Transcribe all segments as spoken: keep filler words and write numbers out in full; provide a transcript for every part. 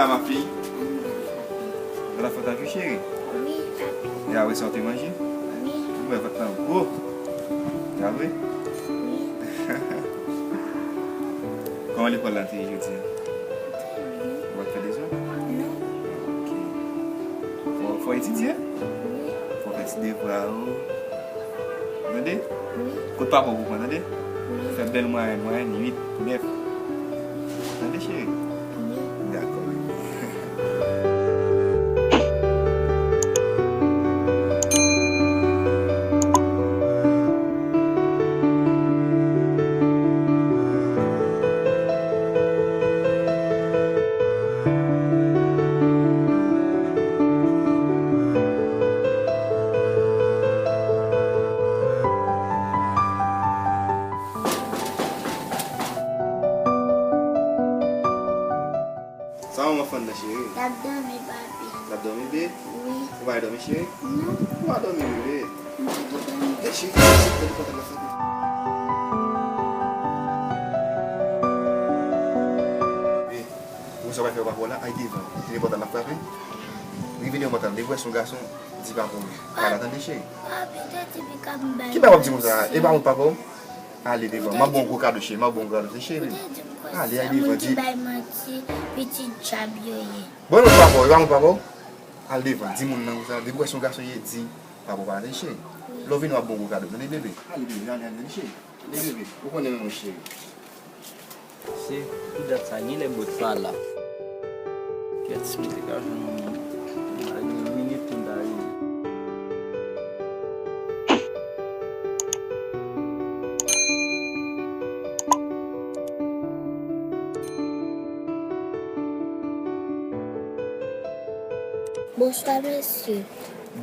Ma fille. Ou la fè anpil, cheri? Wi, papi. E a vre sa w te manje? Wi. Ou wè vant lan gwo. E a vre? Wi. Kòman lekòl la te ye jodi a? Ou pa t fè devwa? Non. Ok. Fò, fò etidye? Wi. Fò fè ti devwa ou. Tande? Wi. Kot papa w pou pran, tande? Wi. Fè bèl mwayèn, mwayèn uit, nèf. Tande, cheri? Wi. Dakò. Sa manman fann nan, cheri? L ap dòmi, papi. L ap dòmi, be? Wi. Ou pa dòmi, cheri? Non. Ou pa dòmi, bebe? M pa dòmi. Gad, cheri, gad, gad, gad, gad, gad. Be, ou sa w fè papa w la, al devan. Li te pòt la, l ap frape. Li vini yon pòt la, li wè se yon gason, di papa w. Pale, tande, cheri. Papi, te di pick up m bay. Ki bagay w ap di konsa? E pa mwen papa w? Ale devan. M ap ba w gwo kado, cheri. M ap ba w gwo kado, cheri. Ale, ale devan, di. Bay manti, pitit djab yo ye. Bon, non, papa, e pa mwen, papa. Ale devan, di moun nan konsa. Depi w wè se yon gason ye, di papa, ale, cheri. Lè w vini, w ap ba w gwo kado. Tande, bebe. Ale, bebe, ale, ale, cheri. Ale, bebe. Ou konnen mwen, cheri. Se pou dat sa, genlè bòt pa la. Kèt, si m te ka jwenn yon, yon minit pou m ta rive. Bonswa, mesye.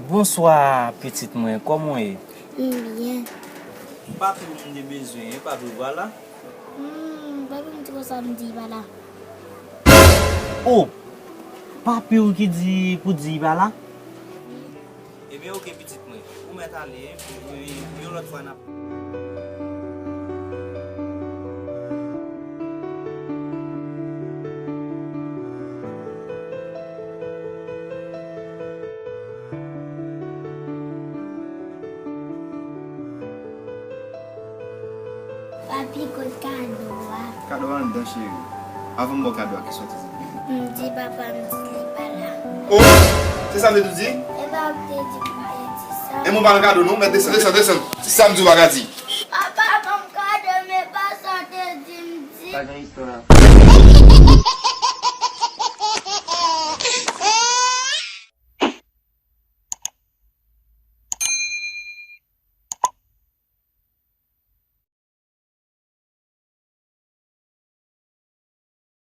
Bonswa, pitit mwen. Kòman w ye? M byen. Papi w m te bezwen, wi, papi w pa la? Hmm, papi m di konsa m di pa la. Oh! Papi w ki di pou di pa la? Ebyen, oke, pitit mwen. Ou mèt ale, wi, yon lòt fwa n ap. Papi, kot kado a? Kado a anndan, cheri. Avan m ba w kado a, kisa w te di? M di papa m di li pa la. Oh! Se sa m te di w di? E pa ou te di m te di sa? E mwen pa nan kado non, mèt desann, desann, desann. Se sa m di w pa ka di. Papa ban m kado, men pa sa w te di m di. Pa gen istwa.